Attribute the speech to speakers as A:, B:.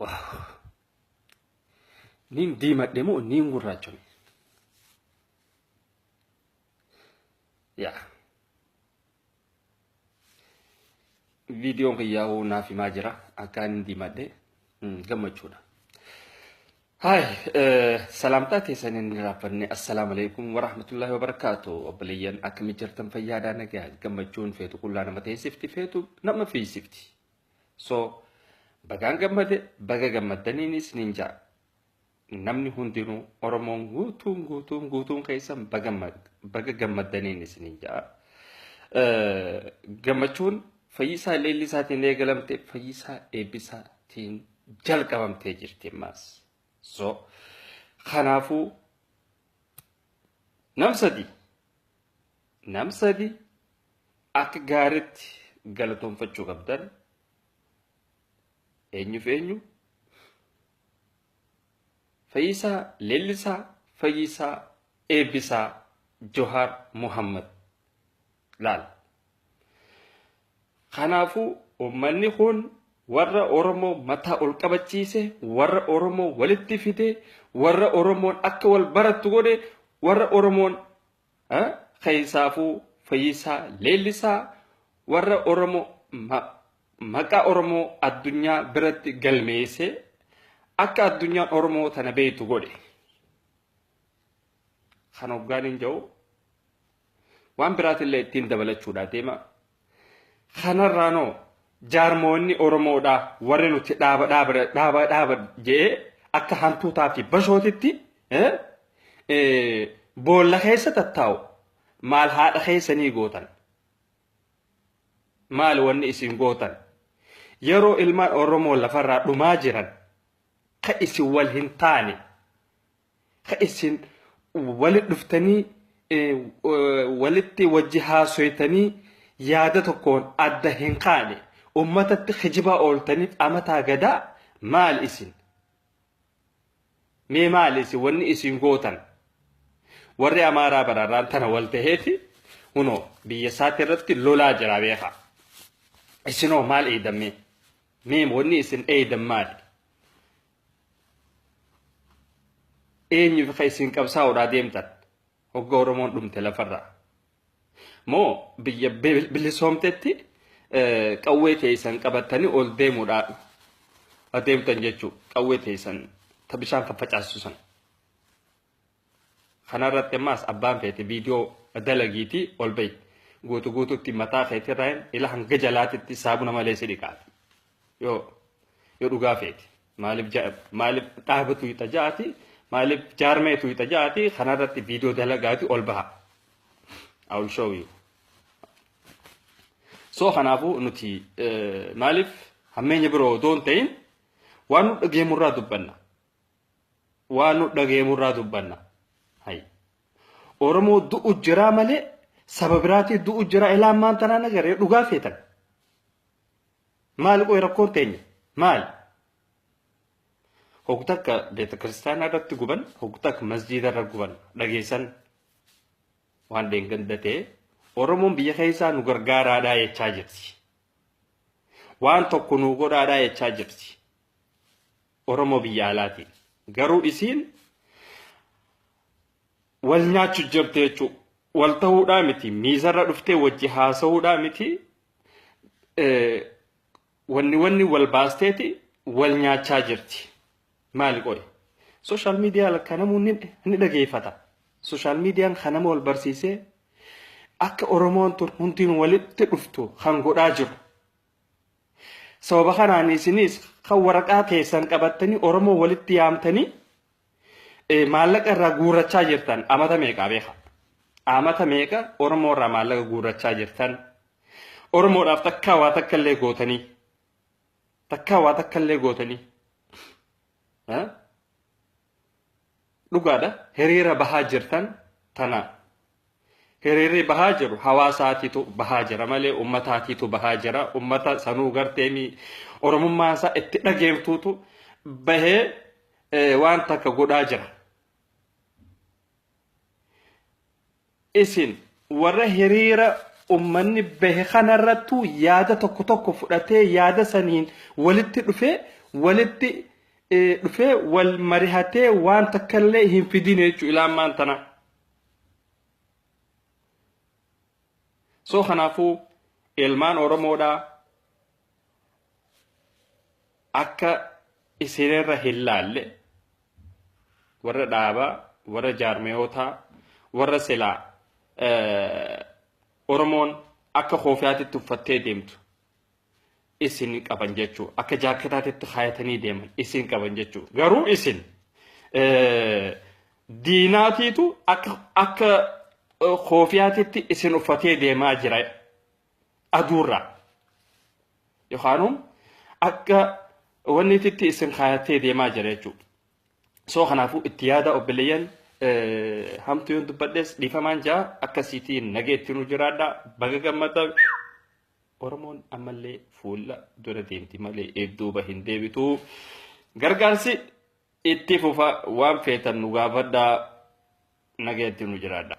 A: Wow. Niin diimadhe moo niin gurraachome? Yaa. Viidiyoon kiyyaa'uu naaf himaa jira. Akka inni diimadhe gammachuudha. Haay, salaamtaa teessan hin raaffanne. Assalaamu alaikum warahmatullahi wabarakaatu. Obboleeyyan, akkami jirtan? Fayyaadhaa, nagaa? Gammachuun feetu qullaa nama teessifti, feetu nama fiisifti. So bagaan gammade, baga gammaddaniinis nin ja'a. Namni hundinuu, Oromoon guutuun guutuun guutuun keessan baga gammaddaniinis nin ja'a. Gammachuun Fayyisaa Leellisaatiin eegalamte Fayyisaa Eebbisaatiin jalqabamtee jirti ammaas. So kanaafuu nam sadi akka gaariitti galatoonfachuu qabdan. Eenyuuf eenyu? Fayyisaa Leellisaa, Fayyisaa Eebbisaa, Johaar Muhammad laal. Kanaafuu uummanni kun warra Oromoo mataa ol qabachiise, warra Oromoo walitti fide, warra Oromoon akka wal barattu godhe, warra Oromoon keessaafuu Fayyisaa Leellisaa warra Oromoo maqaa Oromoo addunyaa biratti galmeesse, akka addunyaan Oromoo tana beektu godhe. Kan hoggaan hin jiru waan biraatillee ittiin dabalachuudha deema. Kanarraanoo jaarmoonni Oromoodhaa warri nuti dhaaba dhaaba dhaaba dhaaba jedhee akka hantuutaa fi bashootitti boolla keessa tattaa'u maal haadha keessanii gootan? Maal wanni isin gootan? Yeroo ilmaan Oromoo lafarraa dhumaa jiran, ka isin wal hin taane, ka isin walitti dhuftanii walitti wajji haasoytanii yaada tokkoon adda hin kaane, ummatatti kijibaa ooltaniif amataa gadaa maal isin? Mee maal isin wanni isin gootan? Warri Amaaraa bararraan tana wal taheeti hunoo biyya isaati irratti lolaa jira, beekaa. Isinoo maal eedammee? Mee wanni isin eedan maali? Eenyuuf ka isin qabsaa'uudhaa deemtan? Hogga Oromoon dhumte lafarraa. Moo biyya bilisoomtetti qawwee teessan qabattanii ol deemuudhaa adeemtan jechuu, qawwee teessan ta bishaan faffacaasu san. Kanarratti ammaas abbaan feete viidiyoo dalagiitii ol bahi. Guutu guututti mataa keetirraa ila hanga jalaatitti saabuna malee si dhiqaati. Yoo dhugaa feete. Maaliif dhaabatu hixa ja'aati, maaliif jaarmeetu hixa ja'aati, kanarratti viidiyoo dalagaati ol baha. I will show you. So kanaafuu nuti maaliif hammeenya biroo otoo hin ta'in waan nu dhageemurraa dubbanna. Waan nu dhageemurraa dubbanna. Hayi. Oromoo du'u jiraa malee saba biraatii du'u jira ilaa ammaan tanaan agarree dhugaa feetan. Maali qoy rakkoon teenya? Maali? Hoggu takka beeta kiristaanaa irratti guban, hoggu takka masjiida irra guban dhageessan waan dheengadda ta'e Oromoon biyya keessaa nu gargaaraadhaa jechaa jirti. Waan tokko nu godhaadhaa jechaa jirti. Oromoo biyya alaatiin. Garuu isiin wal nyaachuu jirti jechuudha. Wal ta'uudhaa miti. Miizarra dhuftee wajji haasa'uudhaa miti. Wanni wal baasteeti wal nyaachaa jirti. Maali qoy? Social media kanamuu ni dhageeffata. Social mediaan kanama wal barsiisee akka Oromoon tun hundinuu walitti dhuftu kan godhaa jiru. Sababa kanaan isinis kan waraqaa keessan qabattanii Oromoo walitti yaamtanii maallaqa irraa guurrachaa jirtan amata meeqaa beeka? Amata meeqa Oromoo irraa maallaqa guurrachaa jirtan? Oromoodhaaf takkaa waa takka illee gootanii? Takkaa waa takka illee gootanii? Dhugaadha, hiriira bahaa jirtan tana. Hiriirri bahaa jiru hawaasaatiitu bahaa jira malee ummataatiitu bahaa jira. Ummata sanuu garteemi Oromummaa isaa itti dhageemtuutu bahee waan takka godhaa jira. Isin warra hiriira Ummanni bahe kanarrattuu yaada tokko tokko fudhatee, yaada saniin walitti dhufee, walitti dhufee wal marihatee waan takkallee hin fidine jechuudha ilaa ammaan tana. So kanaafuu ilmaan Oromoodhaa akka isinirra hin laalle, warra dhaabaa, warra jaarmiyootaa, warra silaa Oromoon akka koofiyaatitti uffattee deemtu isin qaban jechuu, akka jaaketaatitti kaayatanii deeman isin qaban jechuu. Garuu isin diinaatiitu akka koofiyaatitti isin uffatee deemaa jira aduurraa. Yookaan akka wanniititti isin kaayatee deemaa jira jechuudha. So kanaafuu itti yaada obboleeyyan, hamtuu yoon dubbadhes dhiifamaan jaa. Akkasiitiin nagee itti nu jiraadha, baga gammada. Oromoon ammallee fuula dura deemti malee duuba hin deebitu. Gargaarsi itti fufa, waan feetan nu gaafadhaa, nagee itti nu jiraadha.